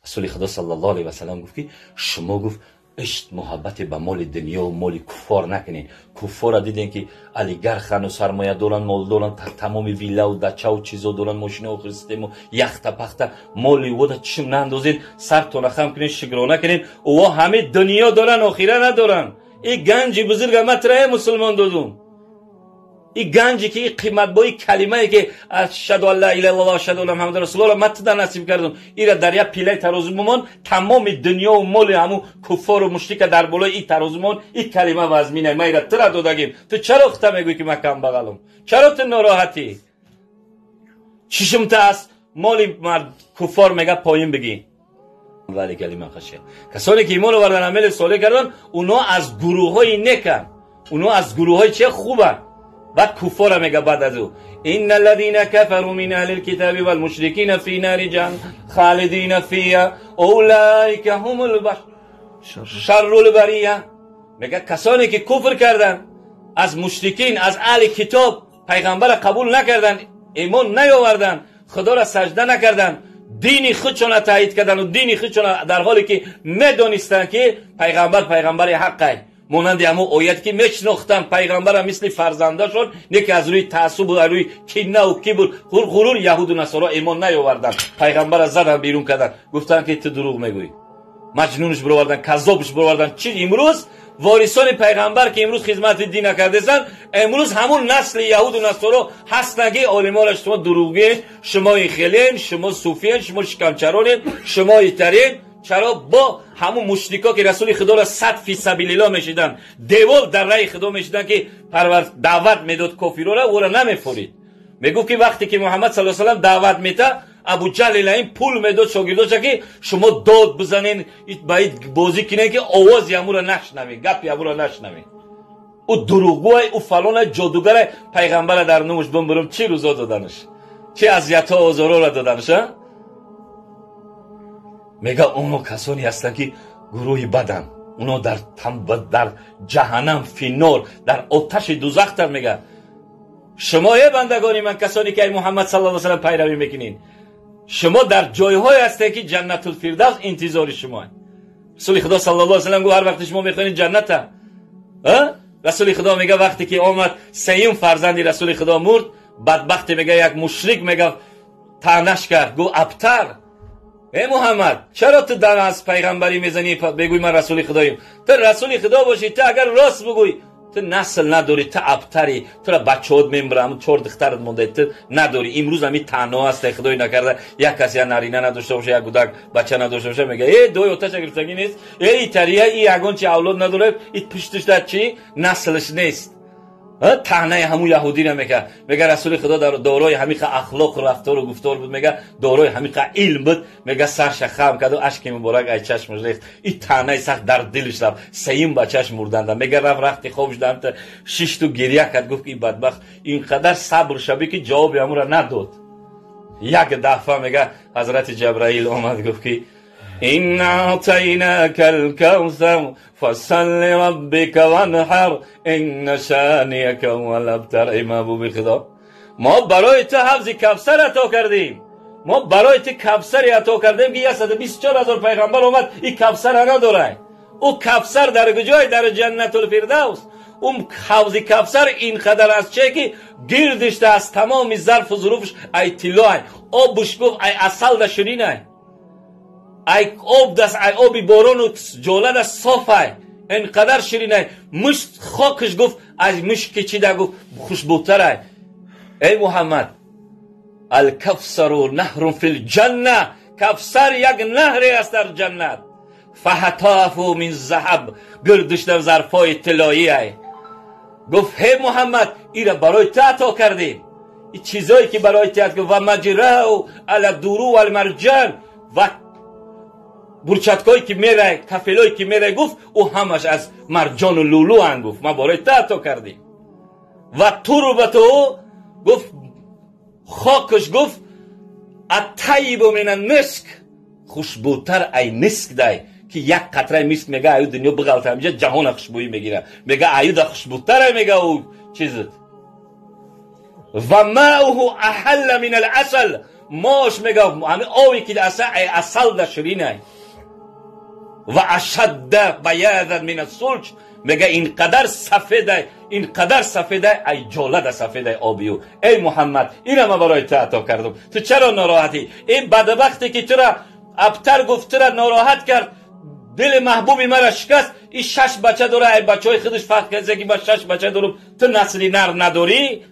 Расули Худо саллаллоҳу алайҳи васаллам гуфт, ки шумо, гуфт, ишқ муҳаббате ба моли дунё ва моли куффор накунед. Куффора дидем, ки олигархану сармоя доранд, мол доранд, тамоми виллаву дачаву чизо доранд, мошинао христему яхта пахта, моли вода чишм наандозед, сартона хам кунед, шукрона кунед. Ӯо ҳаме дунё доранд, охира надоранд. И ганҷи бузурга ма тирае мусулмон додум. И ганҷе ки, и қиматбои калимае ки ашҳаду ан ла илаҳа иллаллоҳ, ашҳаду анна муҳаммадан расулуллоҳ, ма тида насиб кардум. Ира дар як пилаи тарозу бимон, тамоми дунёву моли ҳамун куффору мушрика дар болои и тарозу мон, и калима вазмина ма ира тира додагим. Ту чаро хута мегӯӣ, ки ман камбағалум? Чаро ту нороҳатӣ? Чишмта аз моли куффор, мега, поин бигӣ. Вали калима хашия. Касоне ки имон овардан, амали солеҳ кардан, уно аз гурӯҳҳои неканд, уно аз гурӯҳҳои че хубанд. Баъд куффора мега, баъд аз ӯ: инна аллазина кафару мин аҳли лкитаби валмушрикина фи нари ҷаҳаннам халидина фиҳа улайка ҳумул шаррул бария. Мега, касоне ки куфр карданд аз мушрикин, аз аҳли китоб, пайғамбара қабул накарданд, имон наёварданд, худоро сажда накарданд, дини худшона таъид кардану дини худшона, дар ҳоле ки медонистанд, ки пайғамбар пайғамбари ҳаққай, монанди ҳамон оят, ки мешинохтанд пайғамбара мисли фарзандашон, не ки аз рӯи таассубу аз рӯи кинаву кибр, ғурур яҳуду насоро имон наёварданд, пайғамбара задан, берун карданд, гуфтанд, ки ту дурӯғ мегӯӣ, маҷнунш бироварданд, каззобш бироварданд. Чи имрӯз ворисони пайғамбар, ки имрӯз хизмати дин накардесанд, имрӯз ҳамун насли яҳуду насоро ҳастанд, ки олимора шумо дурӯғгӯен, шумо хелен, шумо суфиен, шумо шикамчаронен, шумо итарен. Чаро бо ҳамун мушрико, ки расули худоро сад фи сабилиллоҳ мешиданд, девол дар раи худо мешиданд, ки парвар даъват медод кофирора, ӯро намефорид? Мегуфт, ки вақте ки Муҳаммад саллаллоҳу алайҳи васаллам даъват мета, Абуҷаҳли лаин пул медод шогирдоша, ки шумо дод бизанен, ба бозӣ кинен, ки овози ҳамуро нашнавед, гапи ҳамуро нашнавед, ӯ дурӯғгӯай, ӯ фалонай, ҷодугарай. Пайғамбара дар нумуш бимбурум, чӣ рӯзо доданаш, чӣ азиятҳо озорора доданаш, а? Мега, оно касоне ҳастанд, ки гурӯҳи баданд, оно дар ҷаҳаннам, финнор, дар оташи дузахтар. Мега, шумо, е бандагони ман, касоне ки ай Муҳаммад саллаллоҳу алайҳи васаллам пайравӣ мекунед, шумо дар ҷойҳое ҳастед, ки Ҷаннатулфирдавс интизори шумо. Расули Худо саллаллоҳу алайҳи васаллам гуфт, ҳар вақте шумо мехоҳед ҷанната. Расули Худо мега, вақте ки омад сеюм фарзанди расули Худо мурд, бадбахте, мега, як мушрик, мега, таънаш кард, гуфт: «Абтар, э Муҳаммад, чаро ту дар аз пайғамбарӣ мезанӣ, бегӯй ман расули худоем? Ту расули худо бошӣ, ту агар рост бигӯй, ту насл надорӣ, ту абтарӣ, тура бачаҳот мембира, ҳамн чор духтарат монда, ту надорӣ». Имрӯз ҳами таъно ҳаста, худои накарда, як кас я нарина надошта боша, як гудак бача надошта боша, мега: «Э, дой оташа гирифтагӣ нест, э, итария, и ягон чи авлод надорад, и пуштушда чи наслш нест». Таънаи ҳамун яҳудиро мекард. Мега, расули худо дар дорои ҳамиқа ахлоқу рафтору гуфтор буд, мега, дорои ҳамиқа илм буд, мега, сарша хам карду ашки муборак ай чашмаш рехт. И таънаи сахт дар дилш рафт. Сеюм бачаш мурданда, мега, рафт, рахти хоб шуда, шишту гиря кард. Гуфт, ки бадбахт инқадар сабр шаби, ки ҷавоби ҳамура надод. Як дафъа, мега, ҳазрати Ҷабраил омад, гуфт, ки إنا أعطيناك الكوثر فصل لربك وانحر إن شانئك هو الأبتر. ای محبوب خدا، ما برای تو حوض کوثر عطا کردیم، ما برای تو کوثری عطا کردیم که 124 هزار پیغمبر اومد این کوثر نداره. او کوثر در کجای؟ در جنت الفردوس. اون حوض کوثر اینقدر از چه که گردش از تمام ظرف و ظروفش ای طلا، آبش، گفت، ای عسل ده شیرین، ای об даст, ай оби борону ҷола даст софай, инқадар ширинай. Мушк хокаш, гуфт, аз мушки чида, гуфт, хушбӯтарай. Эй Муҳаммад, алкавсару наҳрун фил ҷанна, кавсар як наҳре аст дар ҷаннат, фаҳатофу мин заҳаб, гирдиш дар зарфҳои тиллоӣ ай. Гуфт: «Ҳе Муҳаммад, ира барои ту ато кардем, и чизое ки барои ту ва маҷрау ала дуру валмарҷан, ва бурчаткое ки мерай, кафелое ки мерай, гуфт, ӯ ҳамаш аз марҷону лулуан. Гуфт, ман барои ту ато кардем. Ва турбату, гуфт, хокаш, гуфт, аттайибу мина миск, хушбӯтар ай миск дай, ки як қатраи миск, мега, аю дунё биғалта, ҳамиҷа ҷаҳона хушбӯӣ мегира, мега, аюда хушбӯтарай, мега, ӯ чизат». Ва маъуҳу аҳалла мин аласал. Мош мега ҳами ови ки асал да ширинай. Ва ашадда баядан мин ассулч. Мега инқадар сафедай, инқадар сафедай, ай ҷола да сафедай обию. Эй Муҳаммад, ина ма барои ту ато кардам. Ту чаро нороҳатӣ? Ин бадбахте ки тура абтар гуфт, тура нороҳат кард, дили маҳбуби мара шикаст, ин шаш бача дора, ай бачаҳои худаш фарқ кард, ки ба шаш бача дорум, ту насли нар надорӣ?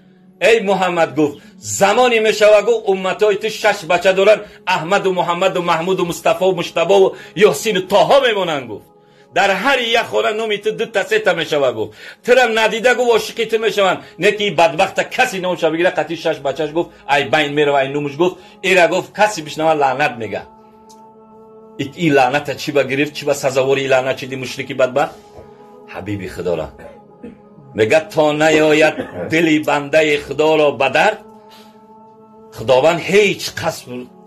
Эй Муҳаммад гуфт, замоне мешава гуфт, умматҳои ту шаш бача доранд, Аҳмаду Муҳаммаду Маҳмуду Мустафову Муштабову Ёсину Тоҳо мемонанд гуфт. Дар ҳар як хона номи ту дута сета мешава гуфт. Тура надида гуфт, ошиқи ту мешаванд. Не ки бадбахта каси номша бигира, қатъи шаш бачаш гуфт, ай байн мерава, ай номуш гуфт, ира гуфт, каси бишнава лаънат мега. И лаъната чӣ ба гирифт, чӣ ба сазовори лаънат шиди мушрики бадбахт? Ҳабиби худора. Мега то наёяд дили бандаи худоро ба дард, Худованд ҳеҷ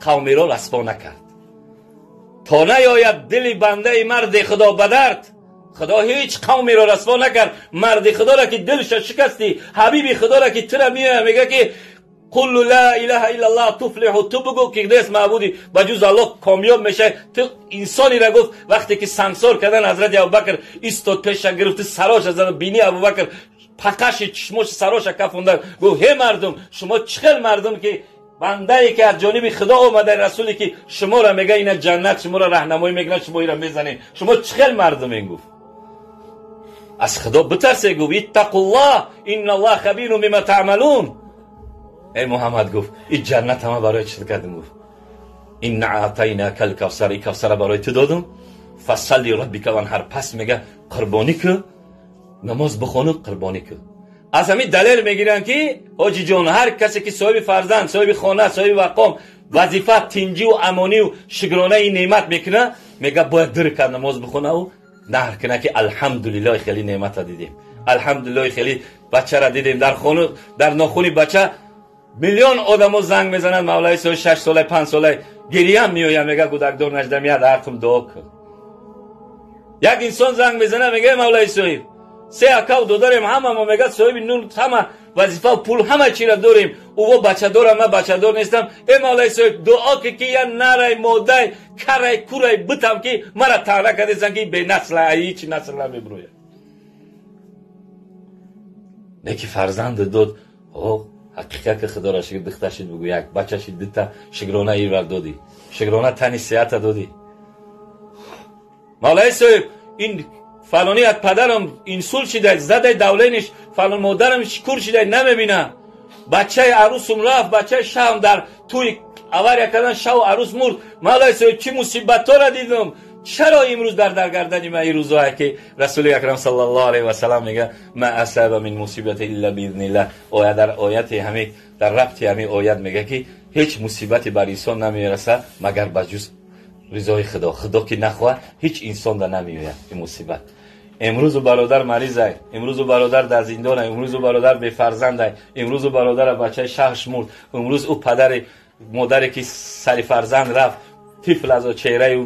қавмеро расво накард. То наёяд дили бандаи марди худо ба дард, Худо ҳеҷ қавмеро расво накард. Марди худоро ки дилша шикастӣ, ҳабиби худоро ки тура меояд, мега ки қул ла илаҳа иллаллоҳ туфлиҳу, ту бугӯ ки нест маъбуди ба ҷуз Аллоҳ комёб мешавӣ. Ту инсонеро гуфт, вақте ки сангсор кардан ҳазрати Абубакр истод, пеша гирифт, сароша зад, бини Абубакр пақаши чишмош сароша кафонда гуфт: ҳе мардум, шумо чӣ хел мардум ки бандае ки аз ҷониби Худо омада, расуле ки шуморо мега ина ҷаннат, шуморо раҳнамоӣ мекунад, шумо ира мезанед, шумо чӣ хел мардумем гуфт. Аз Худо битарсе гуфт, иттақуллоҳ инналлоҳ хабирун бима таъмалун. Эй Муҳаммад гуфт, ин ҷаннат ҳама барои чӣ кардем гуфт. Инна аътайнака алкавсар, ин кавсара барои ту додум. Фасалли раббика ванҳар. Пас мега қурбонӣ кӯ, намоз бихону қурбонӣ кӯ. Аз ҳамин далел мегиранд ки ҳоҷиҷон, ҳар касе ки соҳиби фарзанд, соҳиби хона, соҳиби мақом, вазифа, тинҷиву амониву шукронаи неъмат мекунад, мега бояд ду ракат намоз бихонаву наҳр кунад ки алҳамдулиллоҳ хеле неъмата дидем, алҳамдулиллоҳ хеле бачара дидем. Дар хону дар нохуни бача миллион одамо занг мезананд, мавлаи соҳиби 6 солай, 5 солай, гирьям меояд, мега кӯдакдор нашдам, як ҳақм дуо кун. Як инсон занг мезанад, мега мавлаи соҳиб, се акав додарем, ҳама мо мега соҳиби нур, ҳама вазифа, пул, ҳама чира дорем, ӯво бачадорам, ман бачадор нестам. Э мавлаи соҳиб, дуо ки ки я нарай, модай, карай, курай битам ки мара таъна кардесан ки бенасла, ай ҳичи насл намебирояд. Не ки фарзанд дод, о ҳақиқат ки худоро шукр, духташид бугӯ як, бачашид дута, шукрона ивар додӣ, шукрона тани сеҳата додӣ. Мавлаи соҳиб, ин фалони аз падарам инсулт шидай, задай давлениш, фалон модарам шукур шидай, намебина. Бачаи арӯсум рафт, бачаи шаҳам дар тӯи авария кардан, шаву арӯс мурд. Мавлаи соҳиб, чӣ мусибатҳоро дидам, чаро имрӯз дар даргардани ман ин рӯзҳое ки Расули акрам саллаллоҳу алайҳи васаллам мега ма асаба мин мусибати илла биизниллаҳ. Оя дар ояти ҳами дар рабти ҳами оят мега ки ҳеҷ мусибате бар инсон намерасад магар ба ҷуз ризои Худо. Худо ки нахоҳад ҳеҷ инсон да намеояд ин мусибат. Имрӯзу бародар маризай, имрӯзу бародар дар зиндонай, имрӯзу бародар бефарзандай, имрӯзу бародара бачаи шаҳш мурд, имрӯз ӯ падари модаре ки сари фарзанд рафт, тифл аз чеҳраи ӯ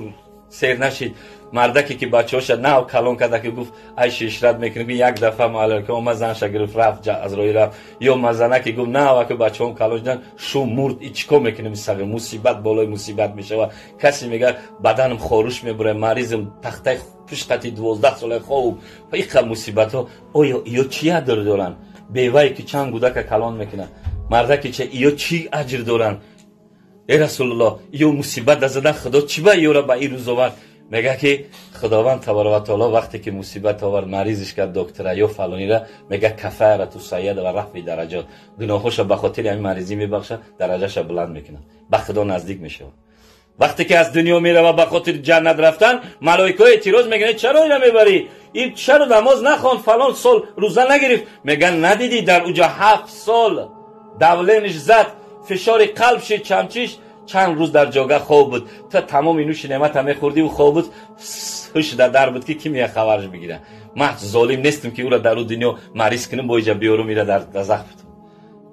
сер нашид, мардаке ки бачаҳоша нав калон карда ки гуфт айши ишрат мекунем, як дафъа маалака омад, занша гирифт рафт, аз роҳи рафт. Ё мазанаке гуфт нав ки бачаҳом калон шудан, шу мурд, и чӣ кор мекунем? Сағир мусибат болои мусибат мешавад. Касе мегӯяд баданам хоруш мебурад, маризм, тахтаи пушқати 12 солаи хобум, иқа мусибатҳо. Оё иё чӣ аҷр доранд? Бевае ки чанд кӯдака калон мекунад, мардаке че иё чӣ аҷр доранд? Эй Расулуллоҳ, иё мусибат дазадан, Худо чӣ ба иёра ба ин рӯз овард? Мега ки Худованд табарак ва таоло вақте ки мусибат овард, маризиш кард доктора ё фалонира, мега кафарату сайяд ва рафъи дараҷот, гуноҳоша ба хотири ҳамин маризӣ мебахшад, дараҷаша баланд мекунад, ба Худо наздик мешавад. Вақте ки аз дунё мерава ба хотири ҷаннат рафтан, малоикаҳо эътироз мекунанд, чаро ина мебарӣ? Ин чаро намоз нахонд, фалон сол рӯза нагирифт? Меган надидӣ дар уҷа 7 сол давлениш зад, фишори қалб шид, чамчиш, чанд рӯз дар ҷога хоб буд. Та тамоми нӯши неъмата мехӯрдӣ, ӯ хоб буд, ҳуш дар буд ки ки мея хабарш бигира. Ман золим нестам ки ӯра дар ӯ дунё мариз кунам, бо иҷа биёрум ира дар дазах бутам.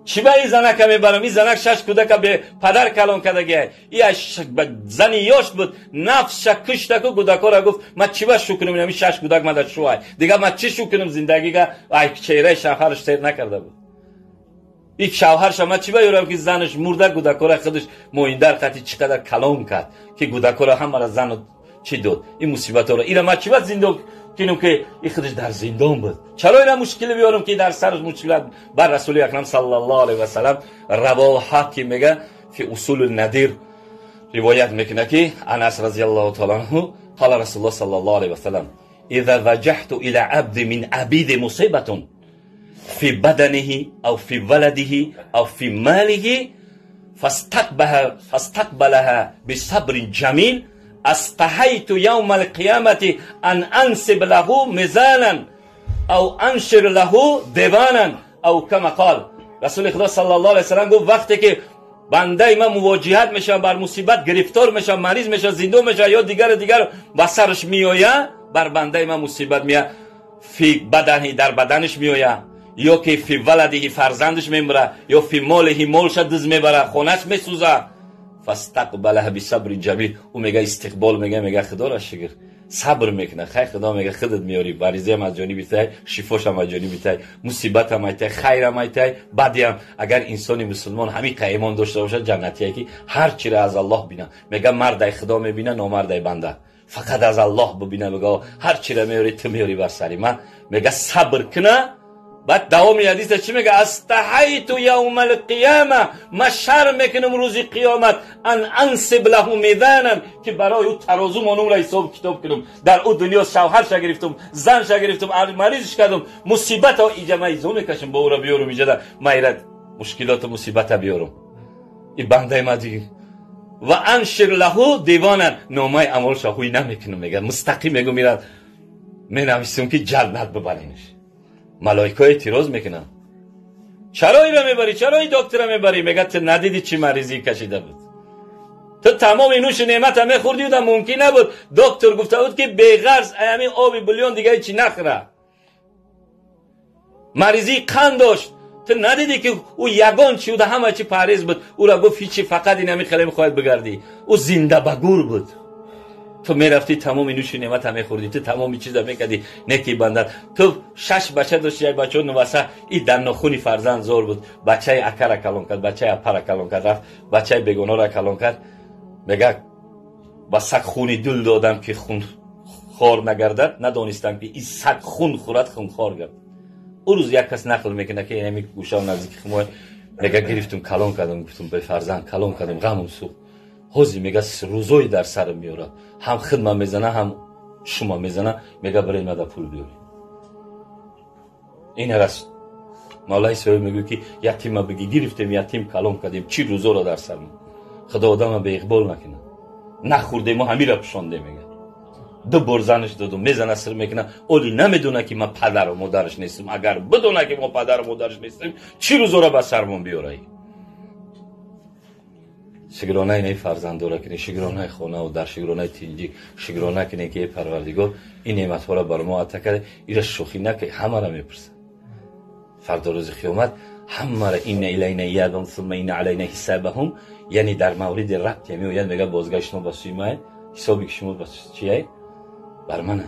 Чӣ ба ин занака мебарам? Ин занак 6 кӯдака бе падар калон кардагиай. И зани ёш буд, нафсша куштаку кӯдакҳоро гуфт ман чӣ ба шу кунам, ин 6 кӯдак мада шуай. Дигар ман чӣ шу кунам зиндагига? Ай чеҳраи шавҳараш сер накарда буд. Ин шавҳарша ман чӣ баёрам ки занаш мурда, гудакора худаш моиндар қати чӣ қадар калон кард, ки гудакора ҳамара зану чӣ дод. Ин мусибатҳоро ира ман чӣ ба зиндон кинум ки ин худаш дар зиндон буд? Чаро ира мушкиле биёрам ки дар сараш мушкилат? Бар Расули Акрам саллаллоҳу алайҳи васаллам равоҳа ки мега фи усули надир ривоят мекунад ки Анас разияллоҳу таала анҳу қала Расулуллоҳ саллаллоҳу алайҳи васаллам: иза ваҷаҳту ила абди мин абиди мусибатун фи баданиҳи ав фи валадиҳи ав фи малиҳи фастақбалаҳа бисабрин ҷамил астаҳайту явма алқиямати ан ансиб лаҳу мизанан ав аншир лаҳу деванан ав кама қол. Расули Худо саллаллоҳу алайҳи васаллам гуфт: вақте ки бандаи ман мувоҷиҳат мешавад, бар мусибат гирифтор мешавад, мариз мешавад, зиндон мешавад ё дигару дигар ба сараш меояд, бар бандаи ман мусибат меояд, фи баданҳи дар баданаш меояд, ё ки фи валадиҳи фарзандаш мемирад, ё фи молиҳи молша диз мебарад, хонаш месӯзад, фастақбалаҳа бисабри ҷамил. Ӯ мега истиқбол мега, мега худоро шукр, сабр мекунад. Хай худо мега худат меёрӣ, баризиам аз ҷониби тай, шифошам аз ҷониби тай, мусибатам ай тай, хайрам ай тай, бадиам. Агар инсони мусулмон ҳамин қа имон дошта бошад, ҷаннатие ки ҳар чиро аз Аллоҳ бина. Мега мардай худо мебина, номардай банда. Фақат аз Аллоҳ бибина, мега ҳар чиро меёрӣ ту меёрӣ бар сари ман. Мега сабр куна. Баъд давоми ҳадиса чӣ мега? Астаҳайту явма алқияма, ман шарм мекунам рӯзи қиёмат, ан ансиб лаҳу мизанан, ки барои ӯ тарозу монумра ҳисоб китоб кунам. Дар ӯ дунё шавҳарша гирифтум, занша гирифтум, маризш кардум, мусибато иҷа ман изо мекашам, бо ӯра биёрум иҷада ман ира мушкилоту мусибата биёрум. И бандаи ма дигар ва аншир лаҳу девонан, номаи амолша ҳуй намекунам, мега мустақим мегум ира менависум ки ҷаннат бибаринаш. Малоикаҳо эътироз мекунанд: чаро ира мебарӣ, чаро и доктора мебарӣ? Мега ту надидӣ чӣ маризӣ кашида буд, ту тамоми нӯши неъмата мехӯрдӣ, уда мумкин набуд. Доктор гуфта буд ки беғарз ҳамин оби бульон дига ҳечи нахӯра. Маризии қанд дошт, ту надидӣ ки ӯ ягон чи уда ҳама чи парҳез буд. Ӯра гуфт ҳичи, фақат ин ҳамин хеле мехоҳад бигардӣ. Ӯ зинда ба гур буд. Ту мерафтӣ тамоми нӯши неъмата мехӯрдӣ, ту тамоми чиза мекардӣ. Неки банда ту шаш бача дошти, як бачао нуваса и дар нохуни фарзанд зор буд. Бачаи акара калон кард, бачаи апара калон кард, рафт бачаи бегонора калон кард. Мега ба саг хуни дул додам ки хунхор нагардад, надонистам ки ин саг хун хӯрад, хунхор гардад. Ӯ рӯз як кас нақл мекунад ки ҳами гӯшав наздики хумой, мега гирифтум калон кардам, гуфтум бефарзанд калон кардам, ғамум сӯхт. Ҳозир мега рӯзое дар сарам меорад, ҳам хидма мезана, ҳам шума мезана. Мега баред мада пул биёред. Ин рас мавлаи соҳиб мегӯяд ки ятима биги гирифтем, ятим калон кардем, чӣ рӯзоро дар сарам. Худо одама беиқбол накунад. Нахӯрдему ҳамира пӯшондем. Мега ду бор занаш додум, мезана, сир мекуна. Оли намедона ки ман падару модараш нестам. Агар бидона ки мо падару модараш нестем, чӣ рӯзоро ба сармон биёраи? Шукронаи не фарзанддора кунед, шукронаи хонаву дар, шукронаи тинҷӣ, шукрона кунед ки эй Парвардигор, ин неъматҳоро бар мо ата карда. Ира шӯхӣ накунед, ҳамаро мепурсад фардо рӯзи қиёмат, ҳамаро. Инна илайна иябам сумма инна алайна ҳисабаҳум, яъне дар мавриди рабте меояд, мега бозгашт шумо ба сӯи май, ҳисоби ки шумо ба чие бар манай.